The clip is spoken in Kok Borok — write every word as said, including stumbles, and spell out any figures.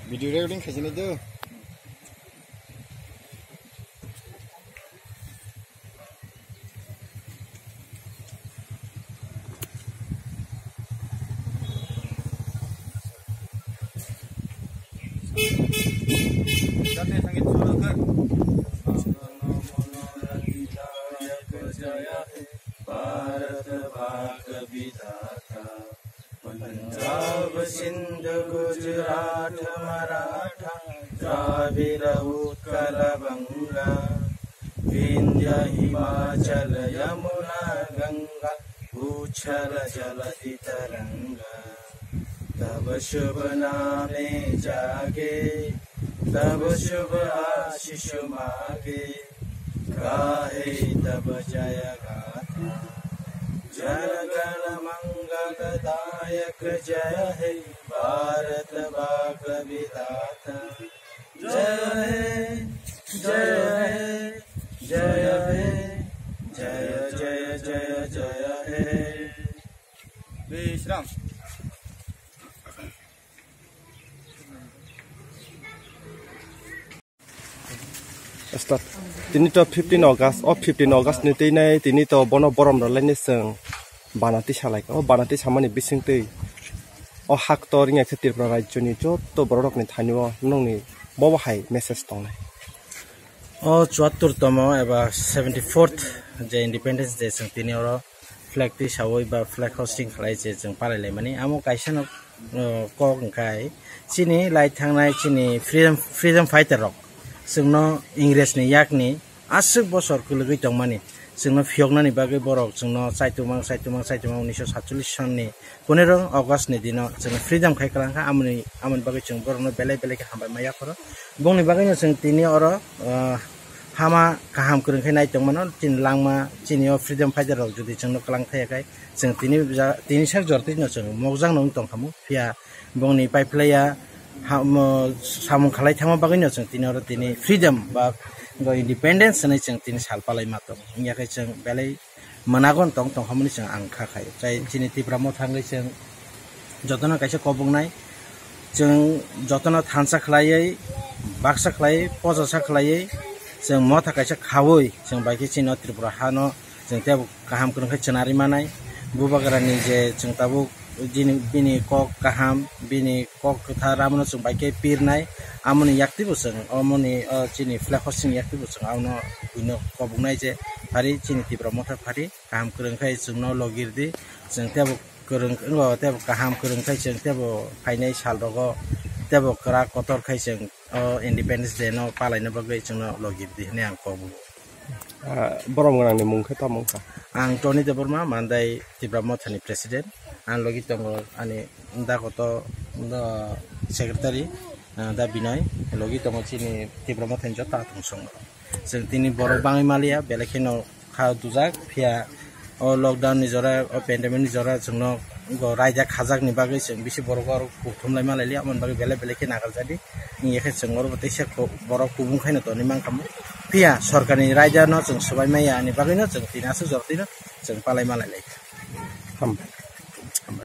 Video recording khaisini do. Jate sangi cholo kar. Bharat bhag vidhata. Punjab, Sindh, Gujarat, Maratha, Dravida, Utkala, Banga, Vindhya, Himachal, Yamuna, Ganga, Uchchal, Jalati, Taranga. Tab shubh naam jage, tab shubh ashish mage, gaye tab jaya gatha. Jan gan mangal dayak jaya he, Bharat bhag vidhata. Jaya he, jaya he, jaya he, jaya, jaya, jaya, jaya he. Jai Shri Ram. Start. Tini to fifteen August, o fifteen August ni twi nai tini to bono borom rwlainai chwng bana tisa lai kha. O bana tisa mani bising twi o hak to ringya khe Tripura rajyo ni joto borok rok ni thani o nokni bobo hai message tongnai. O chuattur tomo eba seventy fourth je Independence Day chwng tini oro flag tisawi ba flag hosting khlai se chwng palai laimani. Amo kaisa no, uh, kok hwnkhe chini lai thangnai chini freedom, freedom fighter rok chwngno Ingres ni yakni aswk bosor kwlwgwi tongmani chwngno phiyoknani bagwi borok chwngno chaitumang, chaitumang, chaitumang unisho satchollish sonni pondro August ni dino chwngno freedom khai kwlangkha. Amoni, amoni bagwi chwng borokno belai belai khe hambai ma yapharo. Bongni bagwino chwng tini oro, uh, hama kaham kwrwng khe nai tongmano, chini langma, chini o freedom fighter rok jodi chwngno kwlang thaya khai, chwng tini ja-, tini sak jor twi no chwng mokjak no wng tong kha mo, phiya bongni paiphlaiya ha-, mo, samung khalai thangma bagwi no chwng tini oro tini freedom ba independence hinwi chwng tini sal palai ma tongo. Wngya khe chwng belai mwnagon tong tong hamani chwng ang kha khai. Chai chini Tipra Motha wngwi chwng jotono kaisa koboknai, chwng jotono thansa khlaiwi, baksa khlaiwi, pochosa khlaiwi, chwng motha kaisa khaui, chwng bai khe chini o Tripura hano chwng teibo kaham kwrwng khe chwnari manai. Bubagrani je chwng tabuk bini, bini kok kaham, bini kok kwthar, amono chwng bai khe pirnai. Amoni yaktibo chwng, omoni, o chini flag hosting yaktibo chwng, amono buino koboknai je phari, chini Tipra Motha phari, kaham kwrwng khai chwngno logirdi, chwng teibo kwrwng wngkha, teibo kaham kwrwng khai chwng teibo phainai sal rogo teibo kwrak kotor khai chwng o Independence Day no palaina bagwi chwngno logirdi hinwi ang kok. Ah, borom gwnangni mung khe tamo wngkha? Ang Tony Debbarma, Mandai Tipra Mothani President. Ang logi tongo ani dakoto, da Secretary, ah, da Binoy, logi tongo chini Tipra Mothani joto atong songo. Chwng tini borok bangwi maliya, belai kheno kha dujak, phiya o lockdown ni jora, o pandemic ni jora chwngno bo raida khajakni bagwi chwng bisi borok oro kuthum lai malaili, aboni bagwi belai belai khe nagarjadi. Wngya khe chwng oro bo teisa kho-, borok kubung khaino tonwi mankha. Phiya sorkarni raida no chwng swbai maya ani bagwino chwng tini aswk jora twi no chwng palai malailai. Ham.